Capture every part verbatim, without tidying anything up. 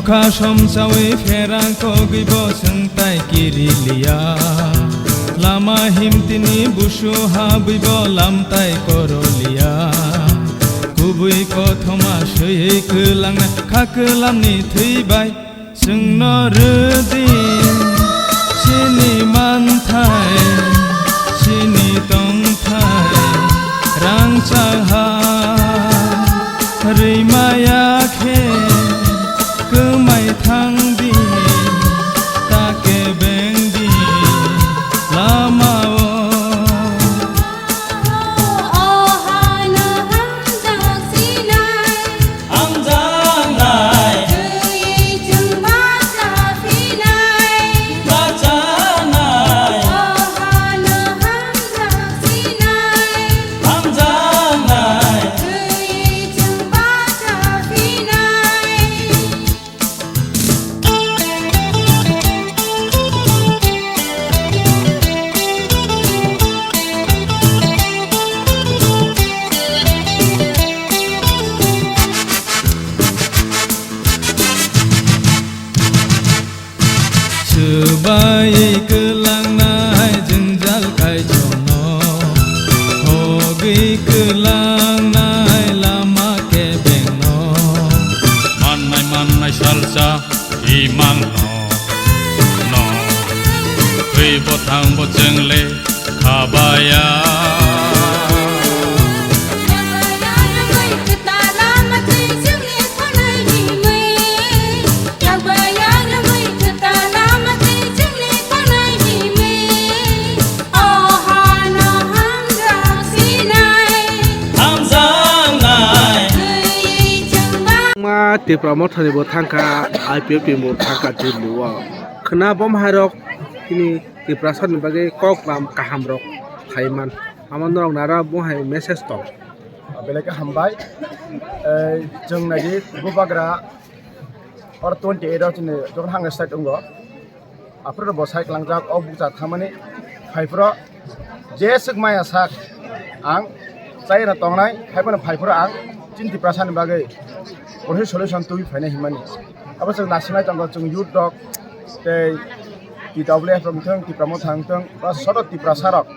Kha somsawi pherang kogwi bo swngtai kiriliya. Lama himtini busu habwi bo lamtai koroliya. Kubui kothoma swiwi kwlangna kha kwlamni thwi bai. Chwngno rwdi chini manthai, chini tongthai, rangchak ha rwimaya khe kwmai thangdi, ta kebengdi lama-o. Hamjaknai. Twi chwng bacha phinai. Bachanai. O hano hamjak sinai. Hamjaknai. Twi chwng bacha phinai. Swbai kwlangnai jwngjal kaichomno, hogwi kwlangnai lama kebengno. Mannai mannai salsa imangno, no. Twi bo thang bo chwngle khabaya. Hamjaknai. Ma Tipra Mothani bo thangkha, I P F T bo thangkha Delhi o. Khwna bom hairok chini Tiprasani bagwi kok lam kaham rok phaiman. Amo norok nara bo hai message tong. Belai khe hambai. Eh, chwng naidi bubagra or twenty eight o chini jokhon hangni side wngo. Aphuru bo sai klangjak o bukcha thangmani phaiphuru je swk maya sak ang chayana tongnai, haiphano phaiphuru ang chini Tiprasani bagwi bonsi solution tubui phainai hinmani. Abo chwng nasinai tongo, chwng youth rok tei T W F rok wngthung, Tipra Motha wngthung, ba soto Tiprasa rok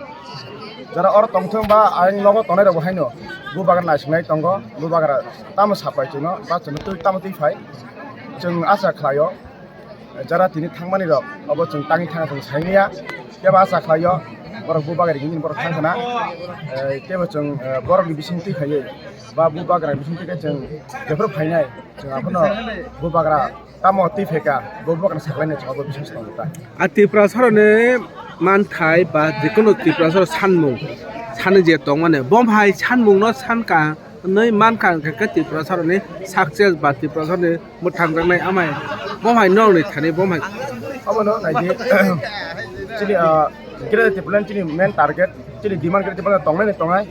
jara oro tongthung ba ayang nogo tongnai rok bo haino bubagra naisingnai tongo, bubagra tamo sapai chwngno ba chwngno twi tamo twi phai chwng acha khlaio. Jara tini thangmani rok obo chwng tangwi thangna chwng saimanya, tebo acha khlaio borok bubagra hinwi borok thangkhana, eh, tebo chwng, eh, borokni bising twi khaiwi ba bubagra bising twi khe chwng jephuru phainai chwng abono bubagra tamo twi phaikha, bo bubagra saklainai chwng abo bising tongkha. A Tiprasarokni manthai ba jikunu Tiprasarok sanmung sanwi je tongmani, bom hai sanmungno sankha. Nwi mankha hwnkhe khe Tiprasarokni success ba Tiprasarokni mwthangjaknai amai bom hai nokni thani bom hai. Obono naidi chini, ah, Greater Tipraland chini main target, chini demand Greater Tipraland tongnai ni tongnai.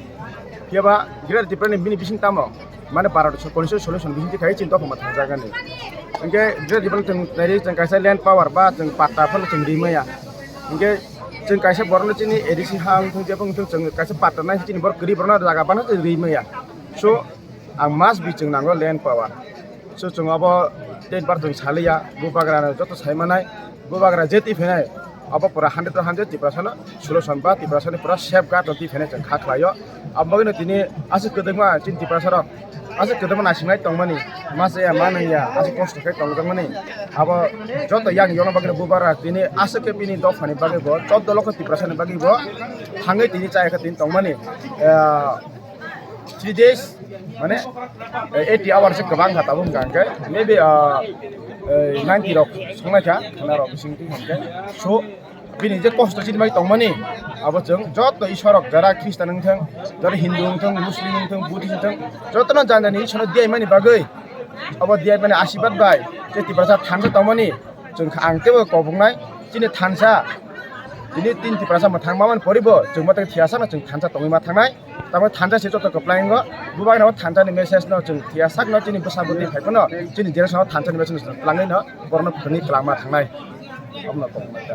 Phiya ba Greater Tipraland ni bini bising tamo mane baro solution, solution bising tikhai chini dophano thangjaknani. Hwnkhe Greater Tipraland chwng naidi chwng kaisa land power ba chwng patta phano chwng rimaya. Hwnkhe chwng kaisa borokno chini A D C ha wngthung jebo wngthung chwng kaisa patta nai chini borok kwrwi borokno jaga bana chwng rimaya. So, ang must be chwng nango land power. So, chwng abo tei bar chwng saliya, bubagrano joto saimanai, bubagra je twi phainai, abo pura hundred to hundred Tiprasano solution ba Tiprasani pura safeguard rok twi phainai chwng kha khlaio. Abo bagwino tini aswk kwdwkma chini Tiprasarok aswk kwdwkma naisingnai tongmani, ma chaya ma nangya, aswk kosto khe tongjakmani. Abo joto yang yokna bagwino bubagra tini aswk khe bini dophani bagwi bo, chordo lokho Tiprasani bagwi bo thangwi tini chaya khe tini tongmani. Ah, three days, mane, eh, eighty hours se kwbang kha tabuk hwnkha hwnkhe, maybe, ah, eh, ninety rok songnai kha, khwna rok bising twi hwnkhe. So, bini je kosto chini bai tongmani, abo chwng joto Iswar rok, jara Christian wngthang, jara Hindu wngthang, Muslim wngthang, Buddhist wngthang, jotono jani jani Iswar no diyaimani bagwi, abo diyaimani asibad bai, je Tiprasa thansa tongmani, chwng kha ang teibo koboknai, chini thansa, tini tin Tiprasa mwthang mamani poribo, chwng mwthang thiyasano chwng thansa tongwi ma thangnai. Tamo thansa se joto kwplai wngo. Bubagrano thansa ni message no chwng thiyasakno chini bwsa bwtwi phai phano chini generation o thansa ni message no twlangwi no borokno phwrwngwi twlangma thangnai. Omono kok nai ta.